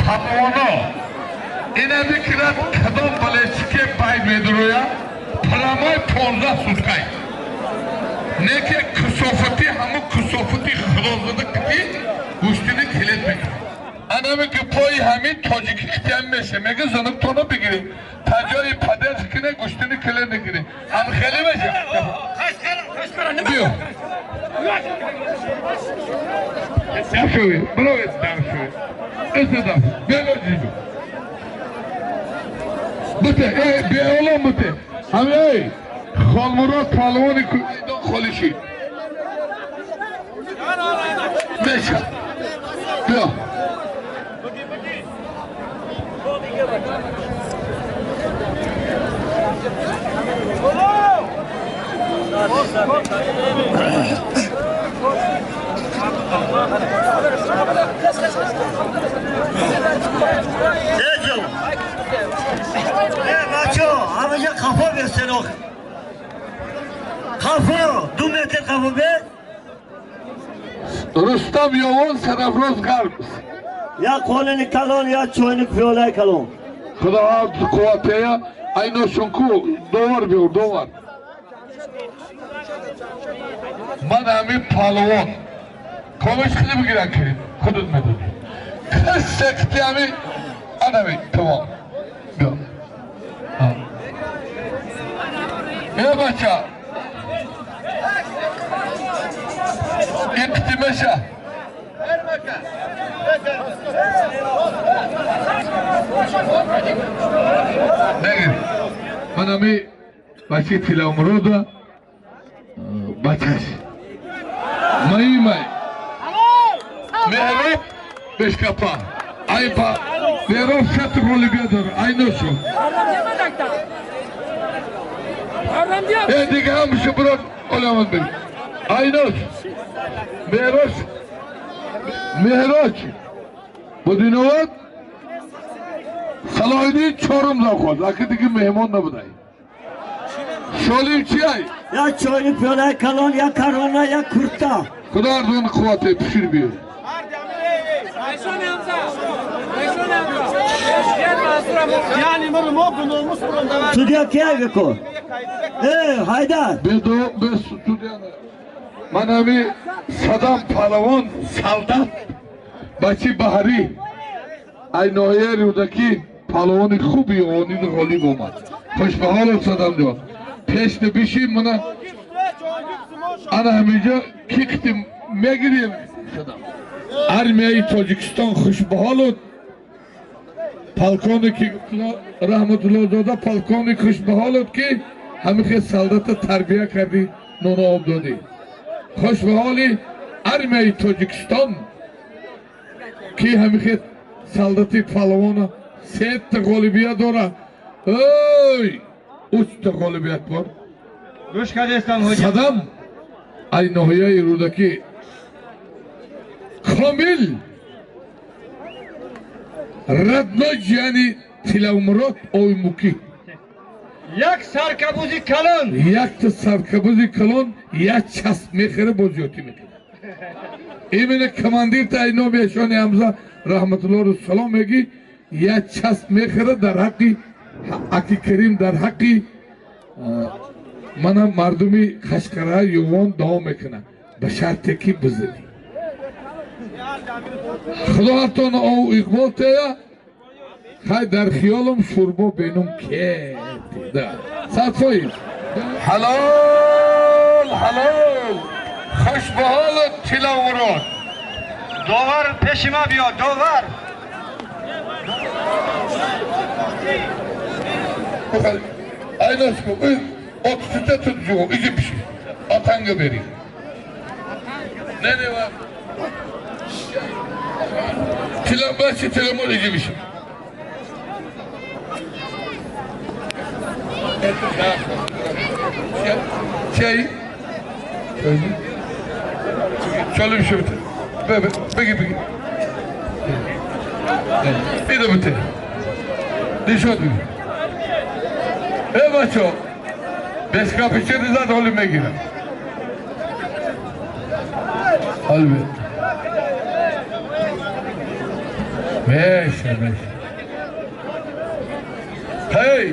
Палвоно ина бикирад кадом балечике бай медуроя паламой 15 суткай. Неке кусофати ҳаму кусофати худозада ки гӯштини келет мекунад. Анами гипои ҳамин тоҷики хитиам меша. Мега зануктона бигирӣ. Та ҷои падарш кине гӯштини келет мекунӣ. Ҳам хеле меша. Биё. Шуви, бировед дар шуви. Эсадам, бегаҷиб. Буте, беолом буте. Ҳами эй, Холмурод палвони холиши. Меша. Биё. Maço, amca kafa versen o. Kafa, 2 metre kafa ver. Rustam Yovon Sarafroz Garb. Ya kolini kalon ya çoyunu piyolay kalon. Xudo quvvatiya aynoshunku dovar bir dovar. Man ҳамин палвон. Комиш хиди бигиран кирин. Худут медони. Кас секти ҳамин анами тамом. Биё. Э бача. Иқтимеша. Негир. Ман ҳами бачаи Тиломурода бачаш. Маимай. Меҳроб бешкапа. Айпа. Меҳроб сат ғолибият дорад. Айношу. Э дига ҳамашу бирод оламад бир. Айнош. Меҳрош. Меҳроҷ. Будиновод Салоҳиддин чорум завхоз. Аки диги меҳмон набудай. Шолим чи ай? Я чойни пиёлаи калон, я корона, я курта. Худо ардон қуввате пишир биё. Судья ки ай беко? Э, Ҳайдар. Бедо бе судья. Ман ҳами Садам палавон солдат бачи Баҳрӣ. Ай ноҳияи Рӯдакӣ палавони хуби Ювонин ғолиб омад. Хушбаҳолот Садам ҷон. Пеш биши мана ана ҳаминҷо ки қити мегирем Садам. Армияи Тоҷикистон хушбаҳолот. Полковник Раҳматуллозода полковник хушбаҳолот ки ҳамин хел солдата тарбия кардӣ, нону об додӣ. Хушбаҳоли армияи Тоҷикистон ки ҳамин хел солдати палавона сета ғолибият дора. Ой, учта ғолибият бор. Гӯш кардестам ҳоҷа. Садам ай ноҳияи Рӯдакӣ комил родной ҷияни Тилавмурод Оймукӣ. Як саркабузи калон. Якта саркабузи калон як часп мехӯра боз зиёдтӣ мекунад. Именно командир та ай номи эшони Ҳамза раҳматуллоҳ салом мегӣ як часп мехӯра дар ҳаққи Аки Карим дар ҳаққи мана мардуми Қашқара Ювон дуо мекунад ба шарте ки бизанӣ. Худо ҳартон ов иқбол тея. Хай дар хиёлам шӯрбо бенум кет. Да. 100%. Ҳалол, ҳалол. Хуш ба ҳолат Тиловмурод. Довар пеши ма биё, довар. Айнашку, отсута tutcu, изи пиши. Атанга бери. Не не ва. Тилам бачи Тиломур изи пиши. Чай. Чолим шуд. Беги, беги. Ида бите. Дишод беги. Э бачо. Бешкапиче дизад ҳоли мегирам. Ҳол бе. Меша, меша. Ҳей,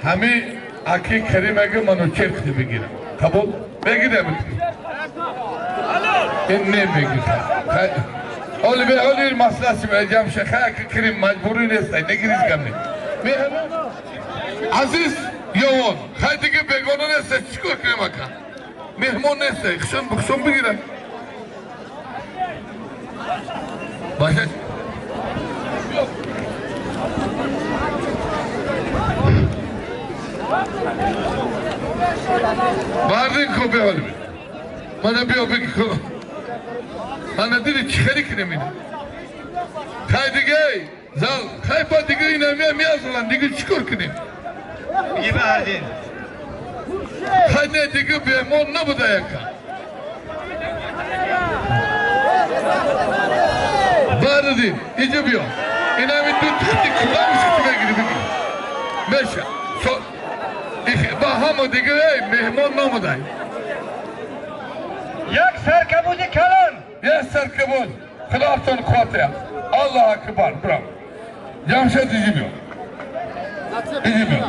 ҳами аки Карим аги Манучер хти бигирам. Қабул? Бегирам. Ин не бегирам. Оли бе оли масласи ҷамше хай аки Карим маҷбурӣ нест, негириш гам не. Азиз ёвон, хай дига бегона нест, чикор кунем ака? Меҳмон нест, хушон бухшон бигирам. Баша. Бардин ко беҳол бе. Мана биё беги ко. Мана диди чӣ хеле кунем ина. Хай дига зал, хай ба дига ина мия миазалан дига чӣ кор кунем? Бигӣ бардин. Хай не дига беҳмон набуда яка. Бардин, иҷа биё. Ина ми ду тихти кудам шити бегири беги. Меша. Ба ҳама дига эй меҳмон намудай. Як саркабузи калон. Як саркабуз. Худоатон қувват. Аллоҳ акбар. Браво. Ҷамшед иҷи биё. Иҷи биё.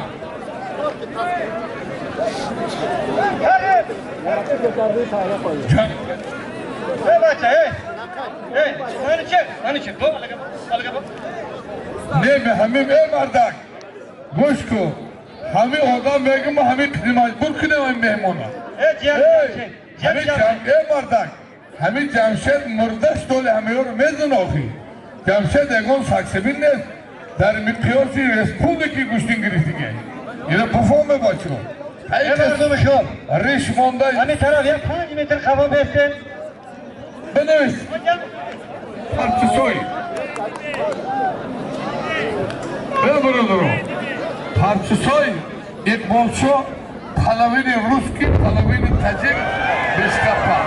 Эй бача, эй. Эй, Манучер, Манучер, бо алга бо. Не, ҳамин эй мардак. Гӯш кун. Ҳамин одам мегӯм ҳамин маҷбур кунем ин меҳмона. Эй ҷамшед. Ҳамин эй мардак. Ҳамин Ҷамшед мурдаш доли ҳамаёро мезан охи. Ҷамшед ягон саксибин нест. Дар миқёси республики гӯштин гирифтиге. Ина буфон мебачо. Эй мардуми шом. Риш монда. Ҳамин тараф як 5 метр қафо бестен. Бинавис. Парчисой. Бе бародаро. Парчисой Иқболшо половини русский, половини таҷик бешкапа.